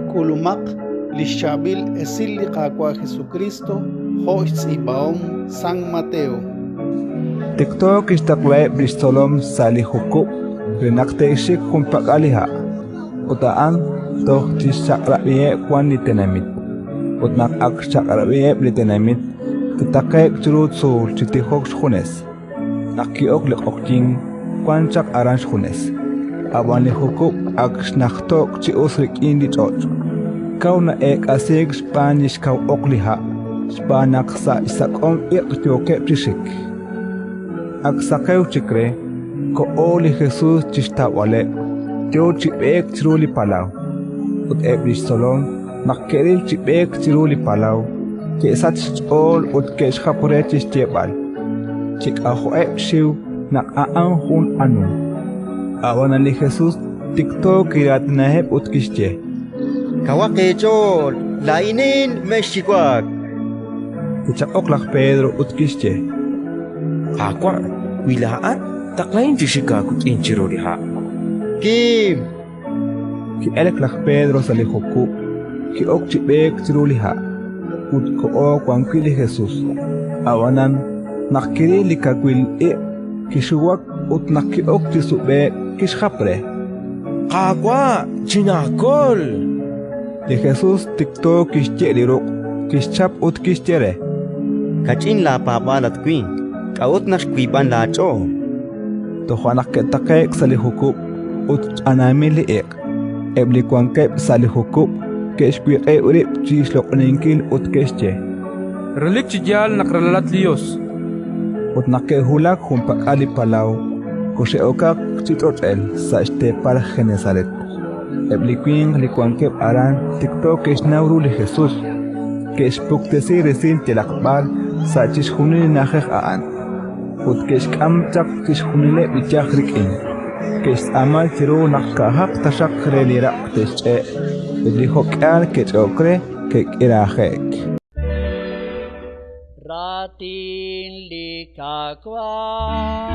K'ulumaq li xchaab'il esil li Qaawa' Jesukristo jo' xtz'iib'ahom San Mateo. Tikto kixtaqlaheb' li xtzolom sa' li jukub' re naq te'xik junpak'al li ha', ut a'an toj chixchaq'rab'iheb' wan li tenamit. Ut naq ak xchaq'rab'iheb' li tenamit, kitaqe'k chiru tzuul chi tijok xjunes. Naq ki'ok li q'oqyink, wan chaq aran xjunes. Ab'an li jukub' ak xnajto'k chi us rik'in li ch'och'. Kaw na'eek'asiik xb'aan li xkaw oq li ha', xb'aan naq sa' xsak'om iq' yookeb' chi xik. Ak saqew chik re, koho li Jesus chi xtawb'aleb', yo chi b'eek chiru li palaw. Ut eb' li xtzolom, naq ke'ril chi b'eek chiru li palaw, ke'sachk xch'ool ut ke'xjap re chi xyeeb'al: chi k'ajo'eb' xxiw naq a'an jun anum. Ab'anan li Jesus tikto kiraatinaheb' ut kixye: Kawaq eech'ool, laa'inin, mexxiwak. Kichaq'ok laj Pedro ut kixye: Qaawa', wi laa'at, taqlahin chi xik aawik'in chiru li ha'. Kim. Ki'elk laj Pedro sa' li jukub', ki'ok chi b'eek chiru li ha', ut koho wan wi' li Jesus. Ab'anan, naq kiril li kawil iq', kixuwak ut naq ki'ok chi sub'e'k, kixjap re: Qaawa', chinaakol! Li Jesus tikto kixye' li ruq', kixchap ut kixye re: Kach'in laapaab'aal, at winq! K'a'ut naq xwiib'ank laach'ool? Toja' naq ke'taqe'k sa' li jukub' ut ch'anaamil li iq'. Eb' li wankeb' sa' li jukub' ke'xwiq'ib' rib' chi xloq'oninkil ut ke'xye: Relik chi yaal naq ralalat li Yos. Ut naq ke'wulak junpak'al li palaw, koxe'okaq chi ch'och'el sa' xteepal Genesaret. Eb' li winq li wankeb' aran tikto ke'xnaw ru li Jesus, ke'xpuktesi resil yalaq b'ar sa' chixjunil li na'ajej a'an, ut ke'xk'am chaq chixjunileb' li yaj rik'in. Ke'xtz'aama chiru naq ka'ajaq taxaq re li raq' te'xch'e', ut li jo'k'ihal ke'ch'e'ok re, ke'k'iraaje'k. Raatin li Qaawa'.